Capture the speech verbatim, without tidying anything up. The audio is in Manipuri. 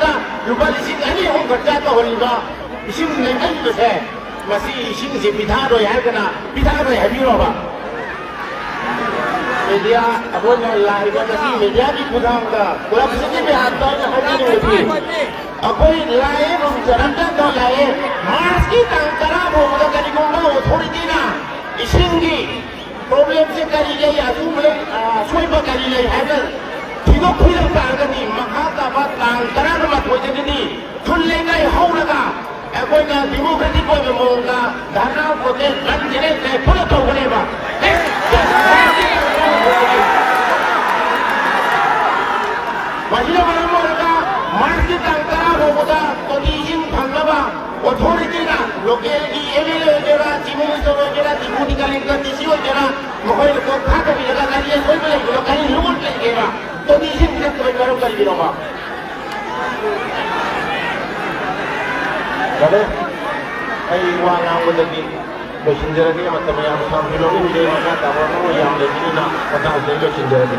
ꯃꯐꯝꯗꯨꯗ ꯂꯨꯄꯥ ꯂꯤꯁꯤꯡ ꯑꯅꯤ ꯑꯍꯨꯝ ꯈꯔꯆꯥ ꯇꯧꯍꯜꯂꯤꯕ ꯏꯁꯤꯡ ꯂꯩꯃꯟꯕꯁꯦ, ꯃꯁꯤ ꯏꯁꯤꯡꯁꯦ ꯄꯤꯊꯛꯑꯔꯣꯏ ꯍꯥꯏꯔꯒꯅ ꯄꯤꯊꯛꯑꯔꯣꯏ ꯍꯥꯏꯕꯤꯔꯣꯕ꯫ ꯃꯦꯗꯤꯌꯥ, ꯑꯩꯈꯣꯏꯅ ꯂꯥꯛꯏꯕ ꯉꯁꯤ ꯃꯦꯗꯤꯌꯥꯒꯤ ꯈꯨꯊꯥꯡꯗ ꯀꯣꯔꯞꯁꯟꯒꯤ ꯃꯌꯥꯝꯗ ꯑꯩꯅ ꯍꯥꯏꯖꯅꯤꯡꯕꯗꯤ, ꯑꯩꯈꯣꯏ ꯂꯥꯛꯑꯦ, ꯅꯣꯡ ꯆꯔꯝꯗ ꯂꯥꯛꯑꯦ, ꯃꯥꯔꯆꯀꯤ ꯇꯥꯡ ꯇꯔꯥ ꯐꯥꯎꯕꯗ ꯀꯔꯤꯒꯨꯝꯕ ꯑꯣꯊꯣꯔꯤꯇꯤꯅ ꯏꯁꯤꯡꯒꯤ ꯄ꯭ꯔꯣꯕ꯭ꯂꯦꯝꯁꯦ ꯀꯔꯤ ꯂꯩ, ꯑꯗꯨꯒꯨꯝꯕ ꯂꯩ, ꯑ, ꯑꯁꯣꯏꯕ ꯀꯔꯤ ꯂꯩ ꯍꯥꯏꯕ ꯊꯤꯗꯣꯛꯄꯤꯔꯛ ꯇꯥꯔꯒꯗꯤ, ꯃꯈꯥ ꯇꯥꯕ ꯇꯥꯡ ꯇꯔꯥꯃꯥꯊꯣꯏꯗꯒꯤꯗꯤ ꯈꯨꯜ ꯂꯩꯀꯥꯏ ꯍꯧꯔꯒ ꯑꯩꯈꯣꯏꯅ ꯗꯤꯃꯣꯀ꯭ꯔꯦꯇꯤꯛ ꯑꯣꯏꯕ ꯃꯑꯣꯡꯗ ꯙꯔꯅꯥ, ꯄ꯭ꯔꯣꯇꯦꯁ, ꯂꯟ ꯆꯦꯜ ꯀꯌꯥ ꯄꯨꯂꯞ ꯇꯧꯒꯅꯦꯕ꯫ ꯃꯁꯤꯅ ꯃꯔꯝ ꯑꯣꯏꯔꯒ ꯃꯥꯔꯆꯀꯤ ꯇꯥꯡ ꯇꯔꯥ ꯐꯥꯎꯕꯗ ꯇꯣꯇꯤ ꯏꯁꯤꯡ ꯐꯪꯅꯕ ꯑꯣꯊꯣꯔꯤꯇꯤꯅ, ꯂꯣꯀꯦꯜꯒꯤ ꯑꯦꯝ ꯑꯦꯜ ꯑꯦ ꯑꯣꯏꯒꯦꯔꯥ, ꯆꯤꯐ ꯃꯤꯅꯤꯁꯇꯔ ꯑꯣꯏꯒꯦꯔꯥ, ꯗꯤꯄꯨꯇꯤ ꯀꯂꯦꯛꯇꯔ, ꯗꯤ ꯁꯤ ꯑꯣꯏꯒꯦꯔꯥ, ꯃꯈꯣꯏꯅ ꯀꯣꯛ ꯊꯥꯗꯕꯤꯔꯒ ꯀꯔꯤ ꯑꯁꯣꯏꯕ ꯂꯩꯕꯅꯣ, ꯀꯔꯤ ꯂꯣꯟ ꯂꯩꯒꯦꯕ, ꯇꯣꯇꯤ ꯏꯁꯤꯡ ꯄꯤꯔꯛꯇꯕꯒꯤ ꯃꯔꯝ ꯀꯔꯤꯒꯤꯅꯣꯕ? ꯌꯥꯔꯦ, ꯑꯩ ꯋꯥ ꯉꯥꯡꯕꯗꯒꯤ ꯂꯣꯏꯁꯤꯟꯖꯔꯒꯦ꯫ ꯃꯇꯝ ꯌꯥꯝ ꯁꯥꯡꯅ ꯂꯧꯅꯤꯡꯗꯦ꯫ ꯃꯈꯥ ꯇꯥꯕ ꯑꯃ ꯌꯥꯝ ꯂꯩꯕꯅꯤꯅ ꯃꯇꯥꯡꯁꯤꯗ ꯑꯩ ꯂꯣꯏꯁꯤꯟꯖꯔꯒꯦ꯫